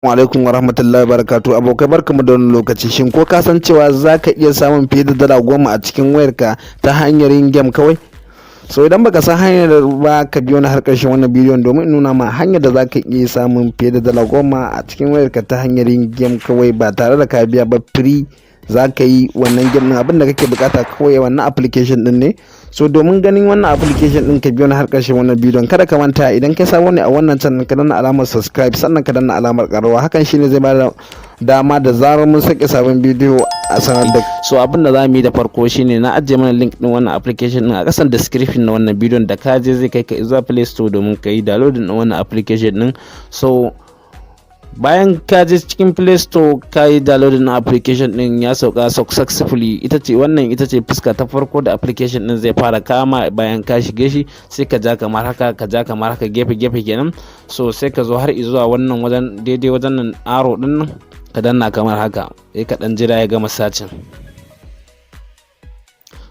Alaikum warahmatullahi wabarakatuh. Abokai, barkamu da wani lokaci. Shin ko ka san cewa za ka iya samun fiye da $10 a cikin wayarka ta hanyar yin game kawai? So idan baka san hanyar ba, ka biyo ni har ƙarshen wannan bidiyon domin in nuna ma hanyar da za ka iya samun fiye da $10 a cikin wayarka ta hanyar yin game kawai, ba tare da ka biya ba. Free za ka yi wannan game din. Abin da kake bukata kawai wannan application din ne. So domin ganin wannan application din, ka biyo ni har ƙarshen wannan bidiyon. Kada ka manta, idan kai sabo ne a wannan channel, ka danna alamar subscribe, sannan ka danna alamar ƙararrawa. Hakan shine zai bada dama da zarar mun sake sabon bidiyo a sanar da So abin da za mu yi da farko shine, na ajiye mana link din wannan application din a kasan description na wannan bidiyon. Da ka je, zai kai ka zuwa Play Store domin ka yi downloading din wannan application din. So bayan ka je cikin Play Store ka yi downloading na application din, ya sauka successfully. Ita ce wannan, ita ce fuska ta farko da application din zai fara kama. Bayan ka shige shi, sai ka ja kamar haka, ka ja kamar haka, gefe gefe kenan. So sai ka zo har zuwa wannan wajen, daidai wajen nan, arrow din nan, ka danna kamar haka, sai ka dan jira ya gama searching.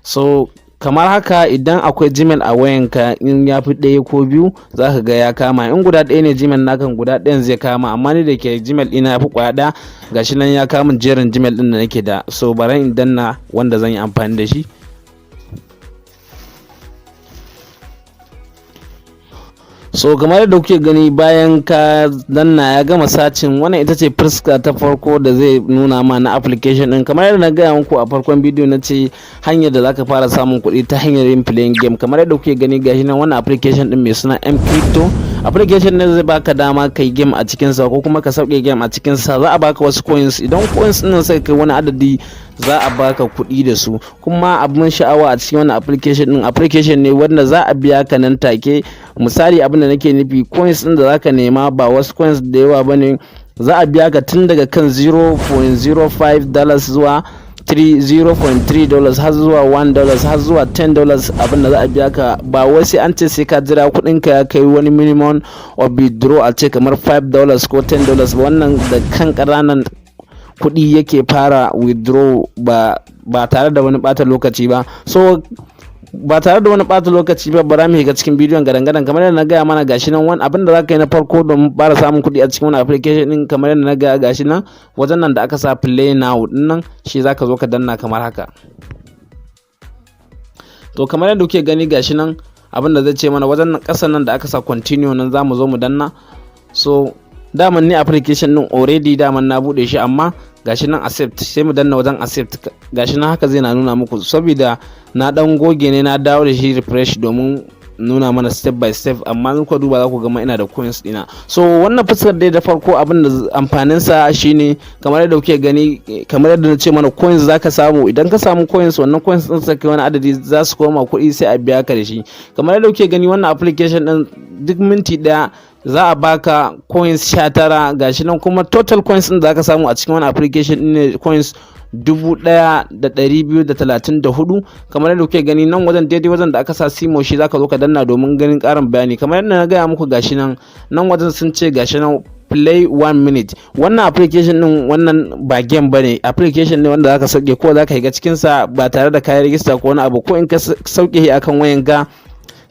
So kamar haka, idan akwai Gmail a wayanka, in ya fi ɗaya ko biyu, za ka ga ya kama. In guda ɗaya ne Gmail nakan, guda ɗayan zai kama. Amma ni da ke Gmail ɗina ya fi ƙwaya ɗaya, gashi nan ya kama jerin Gmail ɗin da nake da. So bari in danna wanda zan yi amfani da shi. So kamar yadda kuke gani, bayan ka danna ya gama searching, wannan ita ce fuska ta farko da zai nuna ma na application din. Kamar yadda na gaya muku a farkon bidiyo, na ce hanyar da zaka fara samun kuɗi ta hanyar yin playing game. Kamar yadda kuke gani, gashi nan wannan application din mai suna M Crypto. Application ne zai baka dama kai game a cikin sa, ko kuma ka sauke game a cikin sa, za a baka wasu coins. Idan coins din sai kai wani adadi, za a baka kuɗi da su. Kuma abin sha'awa a cikin wannan application din, application ne wanda za a biya ka nan take. Misali, abin da nake nufi, coins din da zaka nema ba wasu coins da yawa bane. Za a biya ka tun daga kan $0.05 zuwa $0.3, har zuwa $1, har zuwa $10. Abin da za a biya ka, ba wai sai an ce sai ka jira kuɗin ka ya kai wani minimum of withdraw, a ce kamar $5 ko $10 ba. Wannan da kan ƙananan kuɗi yake fara withdraw, ba tare da wani ɓata lokaci ba. So ba tare da wani ɓata lokaci ba, bara mu shiga cikin bidiyon gadan-gadan. Kamar yadda na gaya mana, gashi nan wani abin da za ka yi na farko domin fara samun kuɗi a cikin wani application din, kamar yadda na gaya, gashi nan wajen nan da aka sa "Play now" din nan, shi za ka zo ka danna kamar haka. To kamar yadda kuke gani, gashi nan abin da zai ce mana, wajen ƙasan nan da aka sa "Continue" nan za mu zo mu danna. So daman ni application din already daman na bude shi, amma gashi nan "Accept", sai mu danna wajen "Accept". Gashi nan haka zai na nuna muku, saboda na dan goge ne, na dawo da shi refresh domin nuna mana step by step. Amma in kuka duba, za ku gama ina da coins dina. So wannan fuskar dai da farko, abin da amfanin sa shine, kamar yadda kuke gani, kamar yadda na ce mana, coins zaka samu. Idan ka samu coins, wannan coins din sai kai wani adadi, za su koma kuɗi, sai a biya ka da shi. Kamar yadda kuke gani, wannan application din duk minti ɗaya za a baka coins 19. Gashi nan kuma total coins din da zaka samu a cikin wannan application din ne coins 1234. Kamar yadda kuke gani, nan wajen, daidai wajen da aka sa "See more", shi zaka zo ka danna domin ganin karin bayani. Kamar yadda na gaya muku, gashi nan, nan wajen sun ce gashi nan "Play one minute". Wannan application din, wannan ba game bane, application ne wanda zaka sauke ko zaka shiga cikin sa ba tare da kayan register ko wani abu. Ko in ka sauke shi akan wayanka,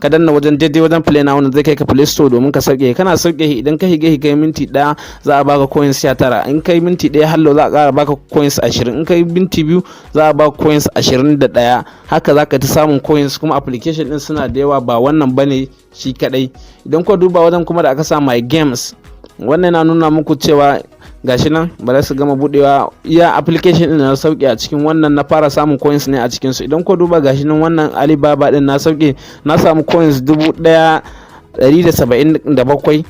ka danna wajen daidai wajen "Play now", zai kai ka Play Store domin ka sauke. Kana sauke shi, idan ka shige shi kai minti 1, za a baka coins 19. In kai minti 1 hallo, za a kara baka coins 20. In kai minti 2, za a baka coins 21. Haka za ka ta samun coins. Kuma application din suna da yawa, ba wannan bane shi kadai. Idan ka duba wajen kuma da aka sa "My games", wannan na nuna muku cewa gashi nan, ba su gama budewa, iya application din na sauke a cikin wannan na fara samun coins ne a cikin su. Idan ko duba, gashi nan wannan Alibaba din na sauke, na samu coins 1177.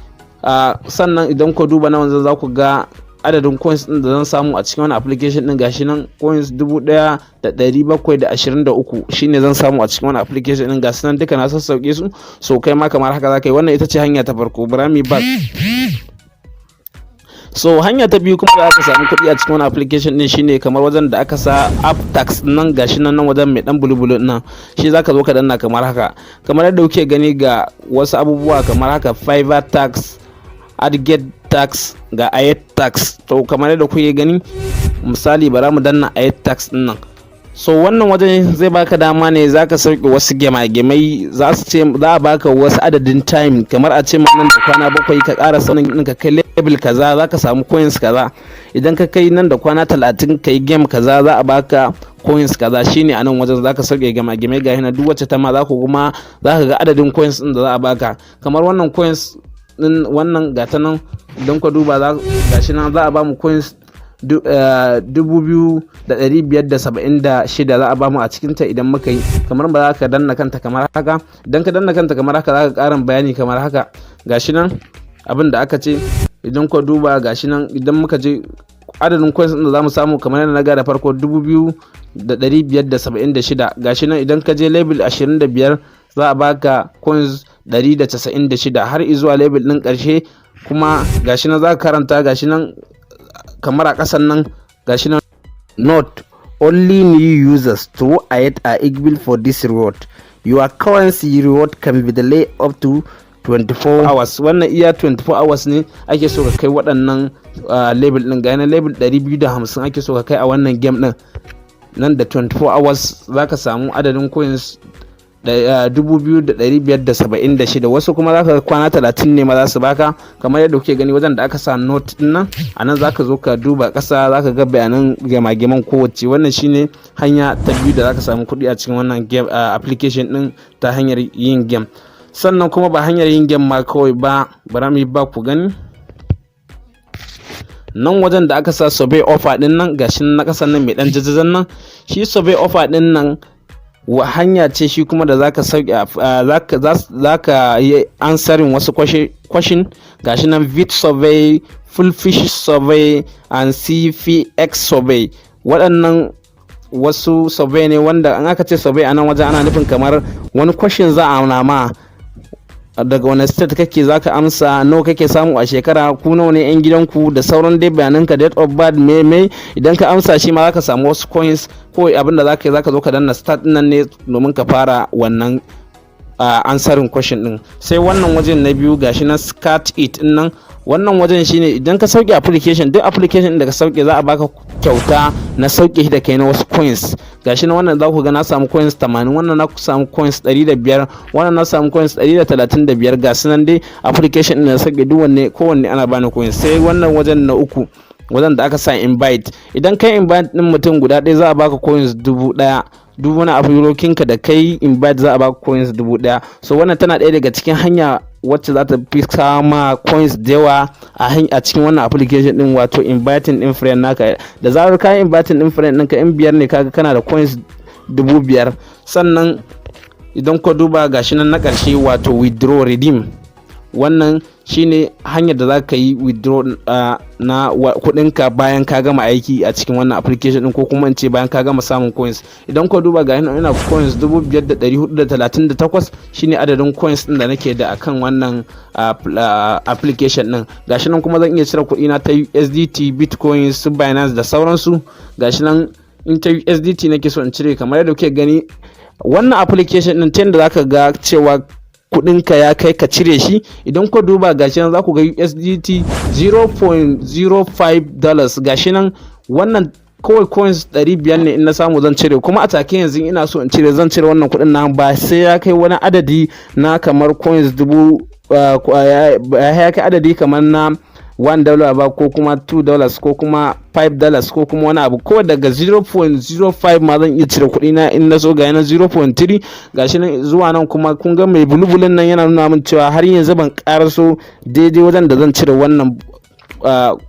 Sannan idan ko duba na wanzan, za ku ga adadin coins din da zan samu a cikin wannan application din. Gashi nan coins 1723 shine zan samu a cikin wannan application din. Gashi nan duka na sassauke su. So kai ma kamar haka za ka yi. Wannan ita ce hanya ta farko. Bara back. So hanya ta biyu kuma da aka samu kuɗi a cikin wani application din shine kamar wajen da aka sa "App task" nan. Gashi nan, nan wajen mai dan bulubulu nan, shi zaka zo ka danna kamar haka. Kamar yadda kuke gani, ga wasu abubuwa kamar haka: Fiverr task, Adget task, ga Ayet task. To kamar yadda kuke gani, misali bara mu danna Ayet task din nan. So wannan wajen zai baka dama ne zaka sauke wasu gema-gemai. Za su ce za a baka wasu adadin time, kamar a ce ma nan da kwana 7 ka ƙara sanin ɗin, ka kai level kaza, zaka samu coins kaza. Idan ka kai nan da kwana 30 ka yi game kaza, za a baka coins kaza. Shine a nan wajen zaka sauke gema-gemai. Ga hina duk wacce ta ma za ku kuma zaka ga adadin coins ɗin da za a baka. Kamar wannan coins din wannan, ga ta nan, idan ka duba gashi nan za a ba mu coins 2,576 za a bamu a cikinta idan muka yi. Kamar ba za ka danna kanta kamar haka. Idan ka danna kanta kamar haka, za ka karin bayani kamar haka. Gashi nan abin da aka ce, idan ka duba, gashi nan, idan muka je adadin coins din da zamu samu, kamar yadda na ga da farko, 2,576. Gashi nan, idan ka je level 25 za a baka coins 196 har zuwa level din karshe. Kuma gashi nan za ka karanta, gashi nan kamar a ƙasan nan, gashi nan. Note: only new users to add are eligible for this reward. Your currency reward can be delayed up to 24 hours. Wannan iya 24 hours ne ake so ka kai waɗannan level ɗin. Ga level 250 ake so ka kai a wannan game ɗin. Nan da 24 hours za ka samu adadin coins 2,576. Wasu kuma za ka kwana 30 ne ma za su baka. Kamar yadda kuke gani, wajen da aka sa note din nan, a nan za ka zo ka duba ƙasa, za ka ga bayanan gema-geman kowace. Wannan shine hanya ta biyu da za ka samu kuɗi a cikin wannan game application din, ta hanyar yin game. Sannan kuma ba hanyar yin game ma kawai ba, bara mu yi ba ku gani. Nan wajen da aka sa survey offer din nan, gashi na kasan nan mai dan jajajan nan, shi survey offer din nan wa hanya ce shi kuma da zaka sauke, zaka yi answering wasu question. Gashi nan, VIT survey, full fish survey and CPX survey. Waɗannan wasu survey ne wanda an aka ce survey a nan wajen, ana nufin kamar wani question za a nama, daga wani state kake, zaka amsa, nawa kake samu a shekara, ku nawa ne yan gidanku, da sauran dai bayananka, date of birth, me me. Idan ka amsa shi ma zaka samu wasu coins. Ko abin da zaka yi, zaka zo ka danna start nan ne domin ka fara wannan answering question din. Sai wannan wajen na biyu, gashi na scat it din nan. Wannan wajen shine idan ka sauke application, duk application da ka sauke za a baka kyauta na sauke shi da kai na wasu coins. Gashi na wannan za ku ga na samu coins 80, wannan na samu coins 105, wannan na samu coins 135. Ga su nan dai, application din da sauke duk wanne kowanne ana bani coins. Sai wannan wajen na uku, wajen da aka sa invite. Idan kai invite din mutum guda ɗaya, za a baka coins 1,000. Duk wani abokinka da kai invite, za a baka coins 1,000. So wannan tana ɗaya daga cikin hanya wacce za ta fi sama coins da yawa a cikin wannan application din, wato inviting din friend naka. Da zarar ka inviting din friend ɗinka, in biyar ne, kaga kana da coins 5,000. Sannan idan ka duba, gashi nan na ƙarshe, wato withdraw redeem. Wannan shine hanyar da za ka yi withdraw na kudinka bayan ka gama aiki a cikin wannan application din, ko kuma in ce bayan ka gama samun coins. Idan ka duba, ga ina coins 5,438 shine adadin coins din da nake da akan wannan application din. Gashi nan kuma zan iya cire kuɗi na ta USDT, Bitcoin, su Binance da sauransu. Gashi nan, in ta USDT nake so in cire, kamar yadda kuke gani, wannan application din, ta yadda zaka ga cewa kudinka ya kai ka cire shi, idan ka duba, gashi nan za ku ga USDT $0.05. Gashi nan, wannan kawai coins 500 ne in na samu zan cire. Kuma a take yanzu ina so in cire, zan cire wannan kudin nan, ba sai ya kai wani adadi na kamar coins dubu, ya kai adadi kamar na $1 ba, ko kuma $2, ko kuma $5, ko kuma wani abu. Ko daga 0.05 ma zan iya cire kuɗi na in na so. Ga yana 0.3, gashi nan zuwa nan. Kuma kun ga mai bulubulin nan yana nuna min cewa har yanzu ban karaso daidai wajen da zan cire wannan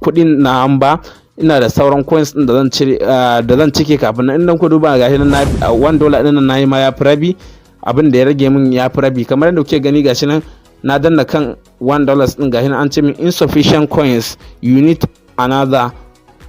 kuɗin na ba. Ina da sauran coins din da zan cire, da zan cike kafin nan. In ku duba, gashi nan na $1 din nan nayi ma ya fi rabi. Abin da ya rage min ya fi rabi. Kamar yadda kuke gani, gashi nan na danna kan $1 din, gashi nan an ce min "Insufficient coins, you need another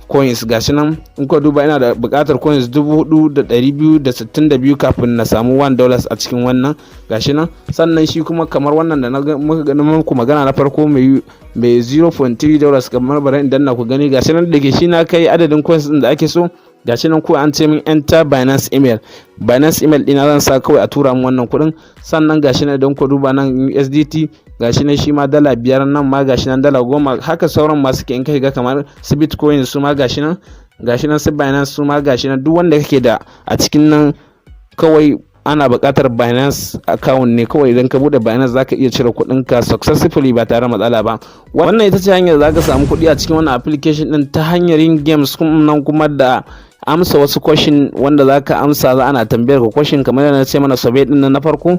coins." Gashi nan, in ka duba, ina da buƙatar coins 4,262 kafin na samu $1 a cikin wannan. Gashi nan. Sannan shi kuma kamar wannan da na muka gani muku magana na farko, mai $0.3, kamar bari in danna ku gani. Gashi nan, da ke shi na kai adadin coins din da ake so. Gashi nan ko an ce min "Enter Binance email". Binance email dina zan sa kawai a tura min wannan kuɗin. Sannan gashi nan, idan ku duba nan, USDT, gashi nan shi ma dala 5, nan ma gashi nan dala 10. Haka sauran ma suke. In ka shiga kamar su Bitcoin, su ma gashi nan. Gashi nan su Binance su ma gashi nan. Duk wanda kake da a cikin nan, kawai ana buƙatar Binance account ne kawai. Idan ka bude Binance, zaka iya cire kuɗinka successfully ba tare da matsala ba. Wannan ita ce hanyar zaka samu kuɗi a cikin wannan application din, ta hanyar yin games nan kuma da amsa wasu question wanda zaka amsa. Za ana tambayar ka question kamar yadda na ce mana, survey din na farko,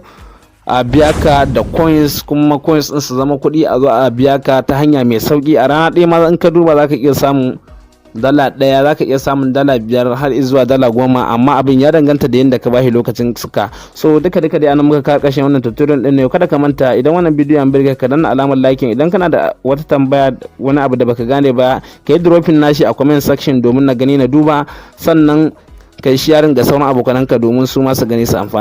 a biya ka da coins, kuma coins din su zama kuɗi, a zo a biya ka ta hanya mai sauki. A rana ɗaya ma in ka duba, zaka iya samun $1, zaka iya samun $5 har zuwa $10, amma abin ya danganta da yadda ka bashi lokacin suka. So duka duka dai anan muka kawo ƙarshen wannan tutorial din ne. Kada ka manta, idan wannan bidiyon burge ka, danna alamar liking. Idan kana da wata tambaya, wani abu da baka gane ba, ka yi dropping nashi a comment section domin na gani na duba. Sannan kai sharing ga sauran abokananka domin su ma su gani su amfana.